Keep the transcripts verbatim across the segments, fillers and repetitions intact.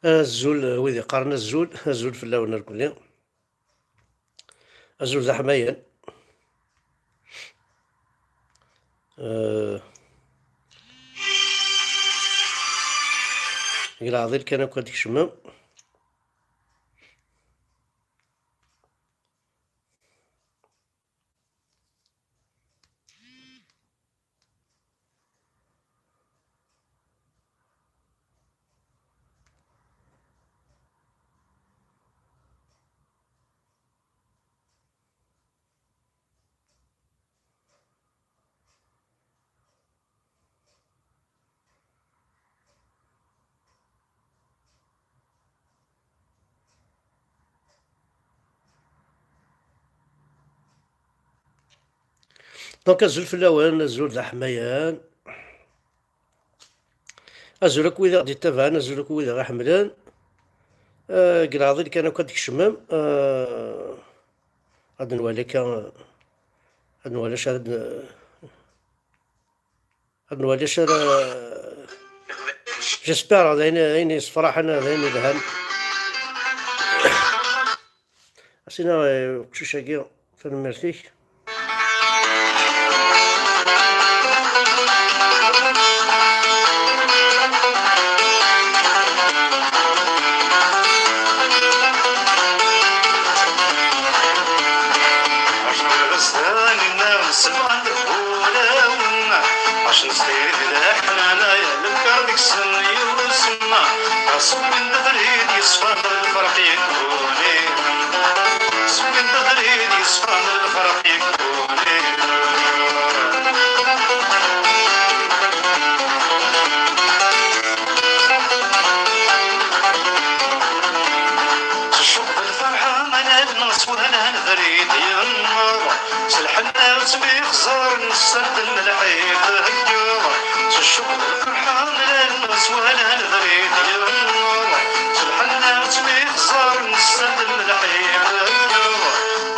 Azul, wid iqqaren azul, azul fell-awen irkelli. Azul d aḥmayan. Eh, deg leɛḍil kan akk ad d-kecmem. Donc, azul fell-awen, azul d aḥmayan. Azul akk wid i ɣ-d-ittabaɛen, azul akk wid i ɣ-iḥemmlen. Eh, deg leɛḍil kan akk ad d-kecmem. Eh, ad nwali akka, ad nwali acu ara d-, ad nwali acu ara, j'espère d ayen, d ayen yessefraḥen, d ayen yelhan. Asina, eh, uqcic-agi, tanemmirt-ik. Aṣewwin d abrid yeṣfan, lferḥ yegguni. Aṣewwin d abrid yeṣfan, lferḥ yegguni. Tecceḍ lferḥ, ma nal neswala abrid yenneḍ. S lḥenni ttmixẓaren, send lmelḥ i theggeḍ. S ccɣel lferḥ mlan, s walan abrid yenneḍ. S lḥenni ttmixẓaren, send lmelḥ i theggeḍ.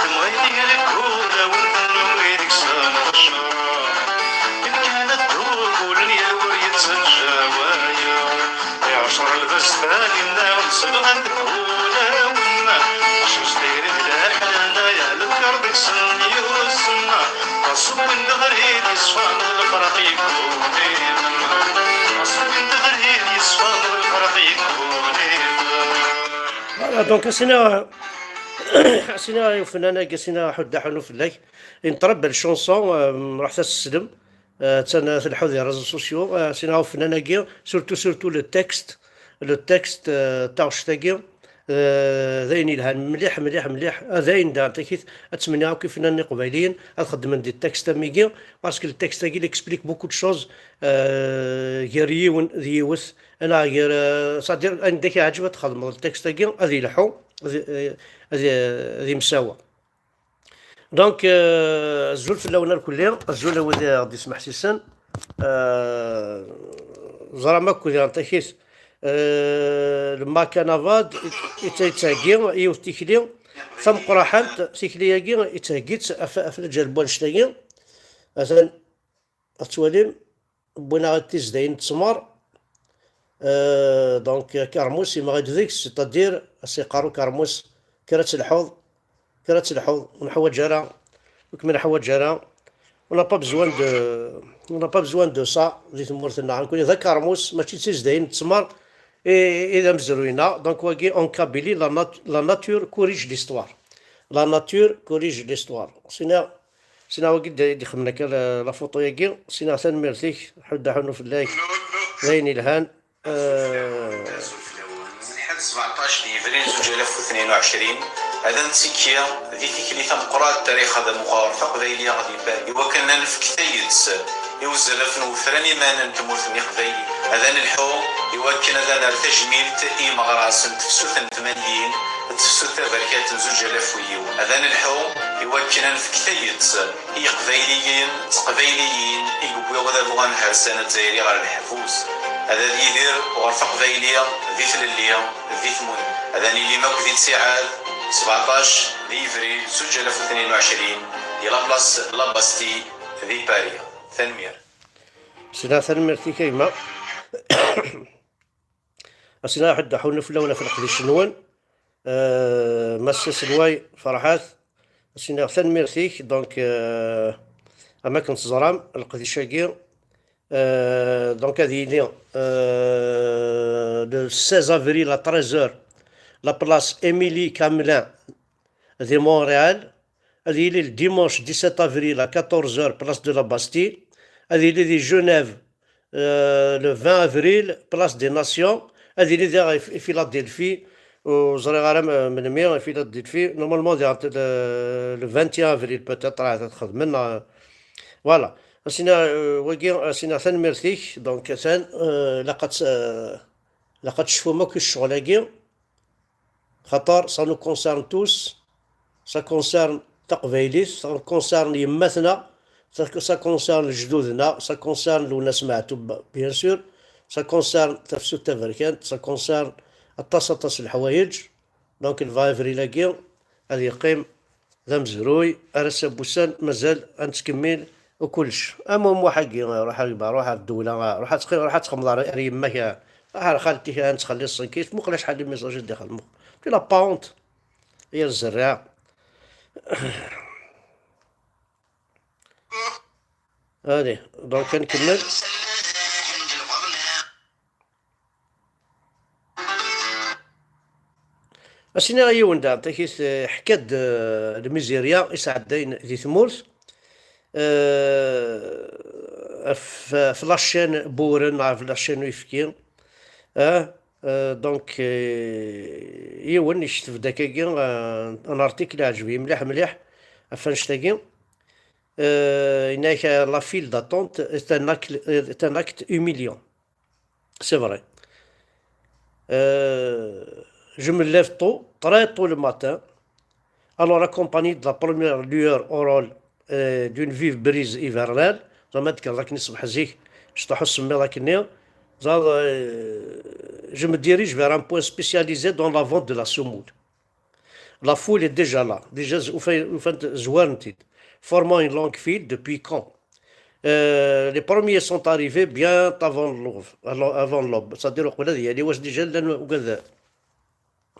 Temɣi-nni deg wulawen tennum i deg-sen tecreḍ. Kan ad d-ugulen yal ur yettaǧǧa wayeḍ. Iɛcer lbestan inna sebɣen deg wulawen. Acu s tayri d leḥnana, ya lefkar deg-sen yusem. Aṣewwin d abrid yeṣfan, lefraq yegguni. Aṣewwin d abrid yeṣfan, lefraq yegguni. Voilà, donc, asina, asina, ufnan-agi, asina, ḥudda ḥunu fell-ak. Une très belle chanson, euh, ruḥet ad s-teslem. Euh, attan tleḥḥu di réseaux sociaux. Euh, sina ufnan-agi, surtout, surtout le texte, le texte, euh, taɣect-agi, euh, d ayen yelhan mliḥ, mliḥ, mliḥ. Ah, d ayen da, takit, ad tmenni akk ifnan iqbayliyen ad xeddmen di texte am wigi, parce que le texte-agi, il explique beaucoup de choses, euh, gar yiwen d yiwet, neɣ gar, euh, c'est-à-dire, anda k-iɛǧeb ad txedmeḍ le texte-agi, ad yelḥu, ad, ad, ad yemsawa. Donc, euh, azul fell-awen irkelli, azul a wid i ɣ-d-ismeḥsisen. Euh, ẓram akk diɣen takit, euh, le Makanavad i, i, yettheggi yiwet tikli tameqqraḥant, tikli-agi yettheggi-tt af, af lǧal n wannect-agi. Atan ad twalim, wwin-aɣ-d tizdayin n ttmer. Euh, donc, akermus yemɣi-d deg-s, c'est-à-dire, as-yeqqar ukermus, kker ad telḥuḍ, kker ad telḥuḍ, ur neḥwaǧ ara, ur kem-neḥwaǧ ara. On n'a pas besoin de, on n'a pas besoin de ça di tmurt-nneɣ. Nekkni d akermus, mačči d tizdayin n ttmer i, i d amezruy-nneɣ. Donc, wagi, en Kabylie, la nat-, la nature corrige l'histoire. La nature corrige l'histoire. Sina, sina wagi d-, d-ixemmen akka la, la photo-yagi. Sina tanemmirt-ik, ḥudda ḥunu fell-ak. D ayen yelhan. Euh, lḥedd sebɛeṭac di yebrir zuǧ alaf u tnin u ɛecrin, ad nettekki di tikli tameqqrant, tarix ad muxer taqbayli di Paris, iwakken ad nefk tayet i uzref n ufran iman n tmurt n Iqbayliyen. Ad nelḥu iwakken ad nerr tajmilt i yimeɣras n tefsut n tmanyin, d tefsut taberkat n zuǧ alaf u yiwen. Ad nelḥu iwakken ad nefk tayet i Iqbayliyen d Teqbayliyin i yewwi udabu anhersan azzayri ɣer leḥbus. Ad ad yidir ɣer taqbayli di tlelli, di tmurt. Ad ad nilim akk di ttiɛad, sebɛeṭac di yebrir zuǧ alaf u tnin u ɛecrin, di la place de la Bastille, di Paris. Tanemmirt. Sina, tanemmirt-ik a gma. Asina ḥedd ḥunnu fell-awen ɣef leqdic-nwen. Euh, Mass Selway Ferḥat, asina tanemmirt-ik. Donc, euh, am akken teẓram, leqdic-agi, euh, donc ad yili, euh, le seize avril à treize heures, la place Émilie Camelin de Montréal. Ad yili le dimanche dix-sept avril à quatorze heures, place de la Bastille. Ad yili di Genève, euh, le vingt avril, place des Nations. Ad yili diɣ i, i Philadelphie. Ur ẓriɣ ara m-, melmi i Philadelphie. Normalement, diɣ le, le vingt et un avril peut-être, ad t-xedmen, euh, voilà. Asina, euh, wagi, asina tanemmirt-ik. Donc, atan, euh, ilaq ad, euh, ilaq ad tecfum akk i ccɣel-agi. Xaṭer, ça nous concerne tous, ça concerne taqbaylit, ça concerne yemma-tneɣ, ça, ça concerne lejdud-nneɣ, ça concerne Lwennas Meɛtub, bien sûr, ça concerne Tafsut Taberkant, ça concerne aṭas, aṭas n leḥwayeǧ. Donc, le vingt avril-agi, ad yeqqim d amezruy, ar ass-a n wussan, mazal ad nettkemmil u kullec. Am umuḥ-agi, ruḥ ar gma, ruḥ ar ddewla, ruḥ ad txi-, ruḥ ad txemmeḍ ar, ar yemma-k, ruḥ ar xalti-k, ad nettxelliṣ-ik, muqel acḥal n les messages i d-ixdem. Tu n'as pas honte, yir zzerriɛa. Allez, donc ad nkemmel. Ad s-iniɣ yiwen daɣen, takit, eh, ḥka-d, eh, lmizirya i sɛeddayen di tmurt, eh, ɣef, ɣef la chaîne Buren, ɣef la chaîne Uyefki, eh, eh, donc, eh, yiwen yekteb-d akkagi, eh, un article iɛǧeb-iyi mliḥ, mliḥ, ɣef annect-agi. Eh, yenna-ak, eh, la file d'attente est un acte, est un acte humiliant. C'est vrai. Euh, je me lève tôt, très tôt le matin, alors accompagné de la première lueur aurore, euh, d'une vive brise hivernale. زعما تكرهك نصبح زيك، شطحو السميض أكني. زعما، euh, je me dirige vers un point spécialisé dans la vente de la semoule. La foule est déjà là. Déjà, ufan-, ufan-t-, zwaren-t-id. Formant une longue file depuis quand? Euh, les premiers sont arrivés bien avant l'aube, avant, avant l'aube. C'est-à-dire, uqbel ad yali wass, déjà llan ugad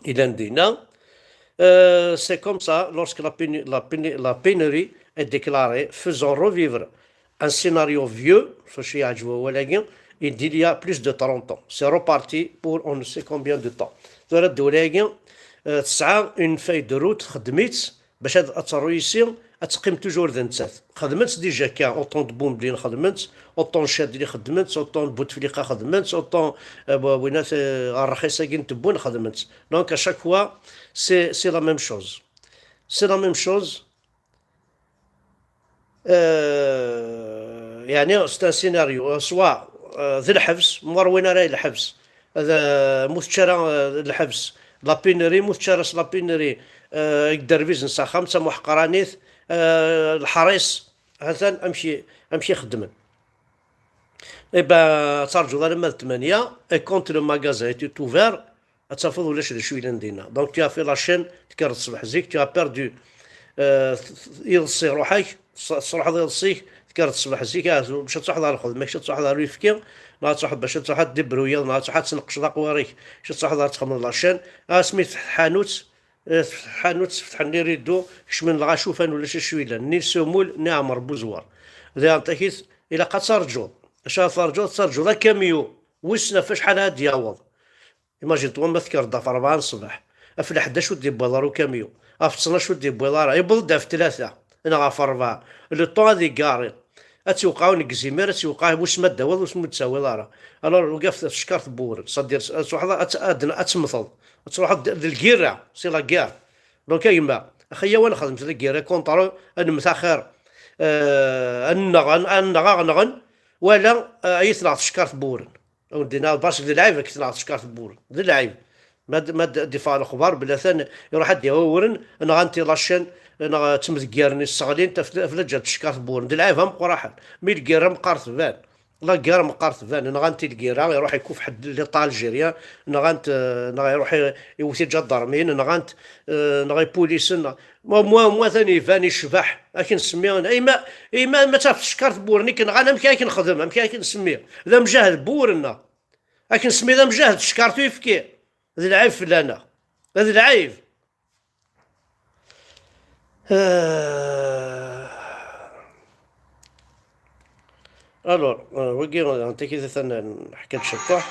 ilan dinna. Euh, c'est comme ça, lorsque la pénu-, la pénu-, la pénurie est déclarée, faisant revivre un scénario vieux, faci yeɛǧeb wawal-agi, il y a plus de trente ans. C'est reparti pour on ne sait combien de temps. Tura ddewla-agi, euh, tesɛa une feuille de route, txeddem-itt, bac ad, ad terru yis-i, ad teqqim toujours d nettat. Xedmen-tt déjà kan, autant de Boumelin xedmen-tt, autant de Chadli xedmen-tt, autant de Bouteflika xedmen-tt, autant, euh, winat, euh, ɣer rxis-agi n Tebboune xedmen-tt. Donc, à chaque fois, c'est, c'est la même chose. C'est la même chose. Euh, yeɛni, c'est un scénario, euh, soit, euh, d lḥebs, ma ur win ara i lḥebs, d, euh, mu tečča ara, euh, lḥebs, la pénurie, mu tečča ara s la pénurie, euh, i yedderbizen s axxam, d tamuḥqranit, euh, leḥris, ha-t-an amek i, amek i xeddmen. Eh ben, ad terǧuḍ alamma d ttmanya, et quand le magasin est ouvert, ad tafeḍ ulac d acu yellan dinna. Donc, tu as fait la chaîne, tekkreḍ ṣṣbeḥ zik, tu as perdu, euh, iḍes iruḥ-ak, s-, tesruḥeḍ iḍes-ik, tekkreḍ ṣṣbeḥ zik, ah, bac ad truḥeḍ ɣer lxedma, bac ad truḥeḍ ɣer uyefki, neɣ ad truḥeḍ bac ad truḥeḍ ad tdibruyeḍ, neɣ ad truḥeḍ ad tneqceḍ aqwar-ik, bac ad truḥeḍ ad txedmeḍ la chaîne. Asmi tfetḥ tḥanut, eh, tfetḥ tḥanut, fetḥen les rideaux, kecmen lɣaci, ufan ulac acu yellan, ni semoule, ni ɛmer buzwar. Diɣen takit, ilaq ad terǧuḍ. Acu ara terǧuḍ? Terǧuḍ akamyu, wissen ɣef acḥal ad d-yaweḍ. Imagine-toi ma tekkreḍ ɣef rebɛa n ṣṣbeḥ, ɣef leḥdac ur d-yewwiḍ ara ukamyu, ɣef ttnac ur d-yewwiḍ ara, yewweḍ-d ɣef tlata neɣ ɣef rebɛa, le temps ad igari, ad tt-iwqeɛ unegzimir, ad tt-iwqeɛ wissen ma d-tawiḍ, wissen ma ur d-tawiḍ ara. Alors, ugaɣ tcekkart n wewren, c'est-à-dire, ad truḥeḍ ad, ad, ad tmeḍleḍ, ad truḥeḍ d, d lgirra, c'est la guerre. Donc, a gma, axi-yaw ad nexdem la guerre contre, ad nemmet axir, euh, ad nneɣ, ad, ad nneɣ, ad ɣ-nɣen, wala, euh, ad yi-tenɣ tcekkart n wewren. Ur d-yenna, parce que d lɛib ad k-tenɣ tcekkart n wewren. D lɛib. Ma d, ma d, d-iffeɣ lexbar, belli atan iruḥ ad d-yawi awren, nɣan-t i la chaîne, neɣ ttemdeggiren, sseɣlin-t, af, af la ǧǧan tcekkart n wewren. D lɛib ameqqran. Mi lgirra meqqar tban. La guerre meqqar tban. Nɣan-t i lgirra, iruḥ ikuf ḥedd l'État algérien, nɣan-t, eh, neɣ iruḥ i, iwet iǧadarmin, nɣan-t, eh, neɣ ipulisen, neɣ Ma, ma, ma atan iban icbeḥ, ad k-nsemmi, ima, ima, ma taf tcekkart n wewren i k-nɣan, amek ara k-nexdem, amek ara k-nsemmi? D amjahed n wewren-a. Akken smiḍ amjahed teckaṛ tuyefki. D lɛib fell-aneɣ. D lɛib. Ah. Alors, euh, wagi, euh, anta kida tan, neḥka-d ciṭṭuḥ.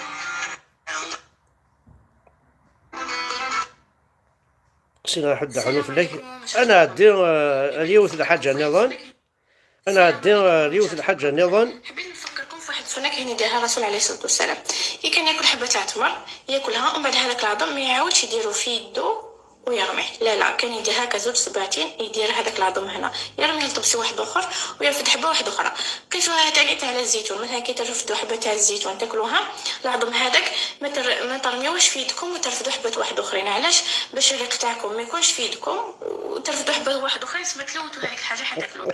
Sin ḥedd ḥunu fell-ak. Ad nɛeddi, euh, ar yiwet n lḥaǧa nniḍen. Ad nɛeddi, euh, ar yiwet n lḥaǧa nniḍen. حابين نفكركم في واحد السنة كان يديرها الرسول عليه الصلاة والسلام. كي كان ياكل حبة تاع تمر، ياكلها، ومن بعد هذاك العظم ما يعاودش يديرو في يدو ويرميه. لا، لا، كان يدير هكا زوج صباعتين، يدير هذاك العظم هنا، يرميه لطبسي واحد اخر، ويرفد حبة واحدة اخرى. قيسوها تاني تاع الزيتون، مثلا كي ترفدوا حبة تاع الزيتون تاكلوها، العظم هذاك ما تر-، ما ترميوهش في يدكم وترفدوا حبة واحد اخرين. علاش؟ باش الريق تاعكم ما يكونش في يدكم، وترفدوا حبة واحد اخرين، سما تلوثوا هذيك الحاجة حتى تاكلوها.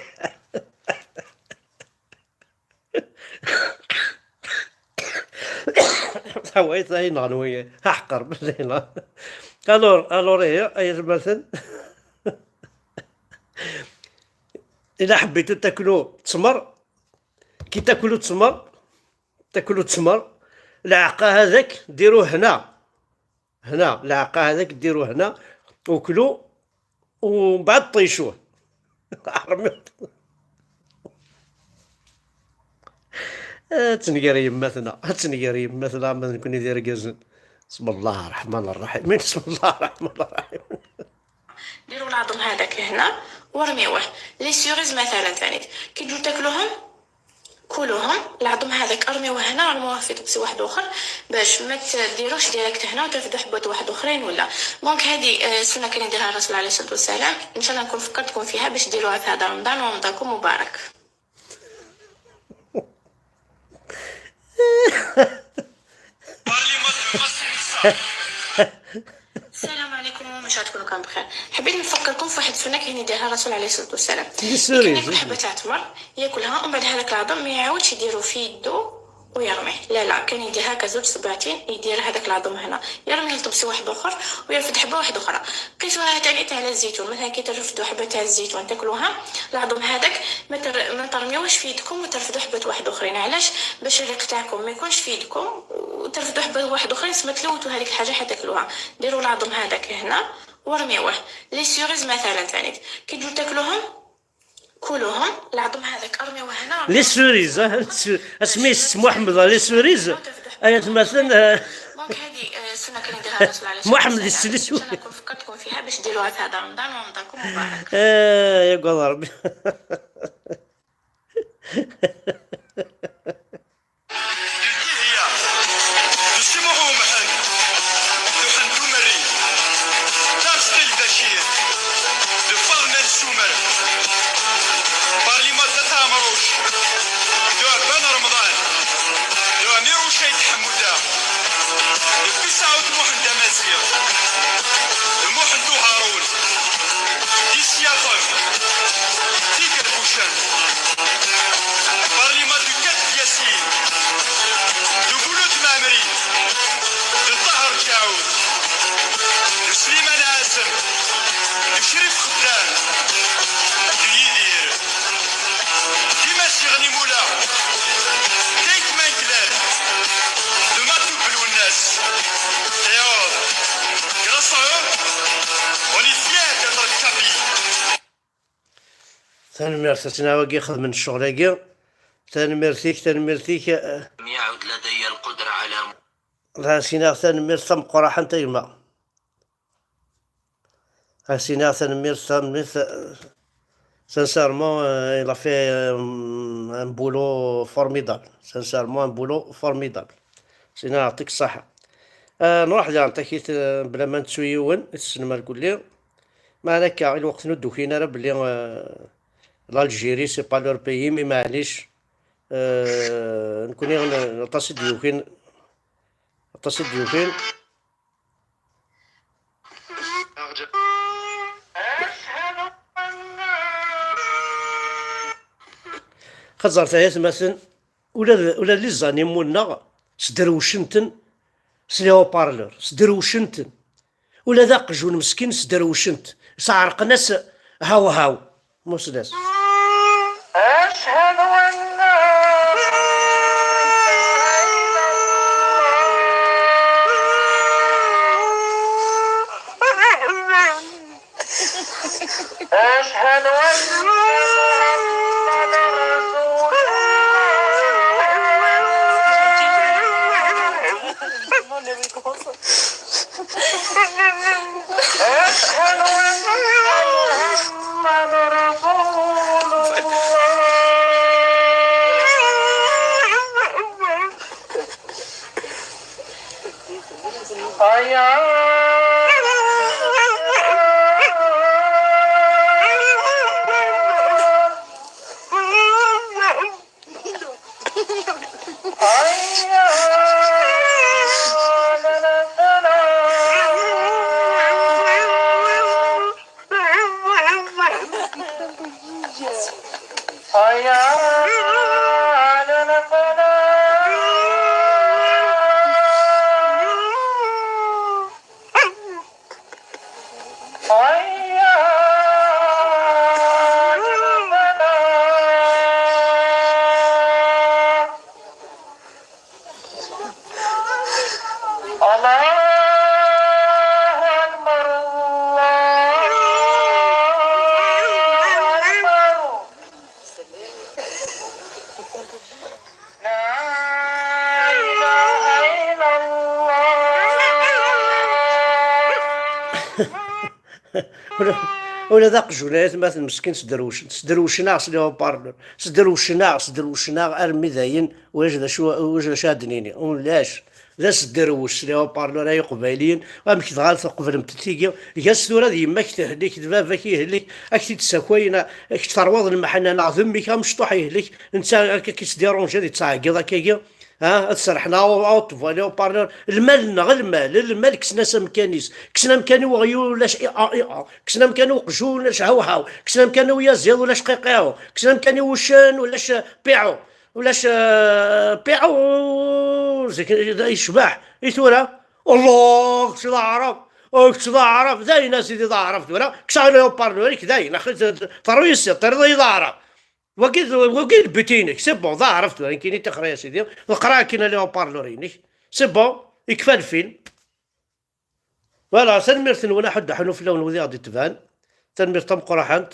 حوايج هاي نغنوية. أحقر من هنا. ألور، ألور، إيه، أي مثلا. إلا حبيتوا تاكلوا تمر، كي تاكلوا تمر، تاكلوا تمر، العقا هذاك ديروه هنا، هنا، العقا هذاك ديروه هنا، وكلوا، ومن بعد طيشوه. آه، تنقر يمتنا، تنقر يمتنا، ما نكون يدير قزن. بسم الله الرحمن الرحيم. بسم الله الرحمن الرحيم. ديروا العظم هذاك هنا ورميوه. Les cerises مثلا ثاني، كي تجوا تاكلوهم، كلوهم، العظم هذاك ارميوه هنا، ارموه في طبسي واحد اخر، باش ما تديروش direct هنا وترفدوا حبات واحد اخرين ولا. Donc هذه، آه، السنة كان يديرها الرسول عليه الصلاة والسلام، ان شاء الله نكون فكرتكم فيها باش ديروها في هذا رمضان، ورمضانكم مبارك. السلام عليكم، ان شاء الله تكونوا كامل بخير. حبيت نفكركم في واحد السنه كان يديرها الرسول عليه الصلاه والسلام. كان ياكل حبه تاع تمر، ياكلها، ومن بعد هذاك العظم ما يعاودش يديرو في يدو ويرميه. لا، لا، كان يدير هكا زوج صباعتين، يدير هذاك العظم هنا، يرميه لطبسي واحد اخر، ويرفد حبه واحده اخرى. قيسوها تاني تاع الزيتون، مثلا كي ترفدوا حبه تاع الزيتون تاكلوها، العظم هذاك ما تر-، ما ترميوهش في يدكم وترفدوا حبات واحد اخرين. علاش؟ باش الريق تاعكم ما يكونش في يدكم وترفدوا حبات واحد اخرين، سما تلوثوا هذيك الحاجه حتى تاكلوها. ديروا العظم هذاك هنا ورميوه. Les cerises مثلا ثاني، كي تجوا تاكلوهم، كلوهم، العظم هذاك ارميوه هنا. Les cerises، آه، les cerises. اسمي السي محمد، آه، les cerises. ايا مثلا، آه، Donc هذه، آه، السنه كان يديرها الرسول عليه الصلاه والسلام. محمد السلسوي. ان شاء الله نكون فكرتكم فيها باش ديروها في هذا رمضان، ورمضانكم مبارك. آه، يا قول ربي. هي de Simon Oumahen, de Hantou Mari, d'Arstil Bachir, de Farnel Soumer, par l'imam Amrouche, de Aban Ramdan, de Amir Ouchaïd Hamouda, de Pissaoud Mohamed Amazir, de Mohamed Haroun, d'Issiaton, Tiger Bouchan, par l'imam de Kat Yassine, de Mouloud Mamri, de Tahar Djaoud, de Slimane Azem, de Cherif Khdam, de Yidir, d'Imaziɣen Imula, Kate Mengler, de Matou Belounas. Et autres. Grâce à eux, on est fiers d'être Kabyle. Tanemmirt, a sina wagi xedmen ccɣel-agi. Tanemmirt-ik, tanemmirt-ik. لم يعد لدي القدرة على A sina tanemmirt tameqqrant a gma. A sina tanemmirt, tanemmirt, euh, sincèrement, euh, il a fait, euh, un boulot formidable. Sincèrement, un boulot formidable. Sina, يعطيك الصحة. آه، نروح ديال نطيكيت، آه، بلا ما نتسو يون، تسلم الكل. ما هكا الوقت ندوكينا راه بلي، آه، l'Algérie c'est pas leur pays، mais معليش. آه، نكوني غن-، نطاسي ديوكين، نطاسي ديوكين. خزر تايس مثلا، ولا، ولا les animaux-nneɣ سدروشنتن، s les haut-parleurs سدروشنتن. Ula d aqjun meskin sderwcen-t, sɛerqen-as haw haw. Mussel-as. أشهد أن لا إله إلا الله. أشهد أن محمدا رسول الله. أشهد أن محمدا رسول الله. حي على الفلاح. حي على الفلاح. حي على الفلاح. حي على الفلاح. الله أكبر، الله أكبر. لا إله إلا الله. Ula, ula d aqjun ay atmaten meskin sderwcen, sderwcen-aɣ s les haut-parleurs, sderwcen-aɣ, sderwcen-aɣ armi dayen ulac d acu, ulac d acu ad d-nini, ulac. D asderwec s les haut-parleurs ay iqbayliyen, amek dɣa tqeblemt tigi? Gas tura d yemma-k tehlek, d baba-k yehlek, ad k-t-id-ssakayen, kečč terwaḍ lemḥenna neɣ d mmi-k amecṭuḥ yehlek, netta akka k-ittdiranji ad yettɛeggiḍ akkagi. Ha, ad serḥen aw-, aw-, les haut-parleurs. Lmal-nneɣ, lmal, lmal kksen-as amkan-is. Kksen amkan i weɣyul, ulac i a, i a. Kksen amkan i uqjun, ulac hawhaw. Kksen amkan i uyaziḍ, ulac qiqiɛu. Kksen amkan i wuccen, ulac, eh, piɛu. Ulac, eh, piɛu, zik, yecbeḥ. I tura? Allah, kečč d aɛrab. Oh, kečč d aɛrab. Dayen, a sidi, d aɛrab tura. Kkes les haut-parleurs-ik, dayen. Axi, t-, t-, terru yis-, terriḍ-iyi d aɛrab. Wagi d, wagi d le but-inek, c'est bon, d aɛrab tura, nekkini tixer-, a sidi, ḍeqqer akkin les haut-parleurs-inek, c'est bon, yekfa lfilm. Voilà, tanemmirt-nwen, aḥuddu aḥunnu fell-awen wid i ɣ-d-itban, tanemmirt tameqqraḥant,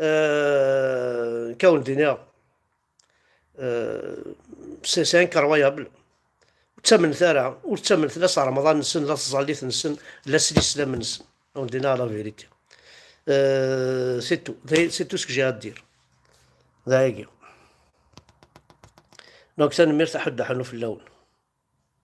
euh, nekk ad wen-d-iniɣ, euh, c'est, c'est incroyable. Ur ttamnet ara, ur ttamnet la s Remḍan-nsen, la s tẓallit-nsen, la s lislam-nsen. Ad wen-d-iniɣ la vérité. Euh, c'est tout. D-, c'est tout ce que j'ai à dire. D ayagi. Donc, tanemmirt, aḥuddu aḥunnu fell-awen.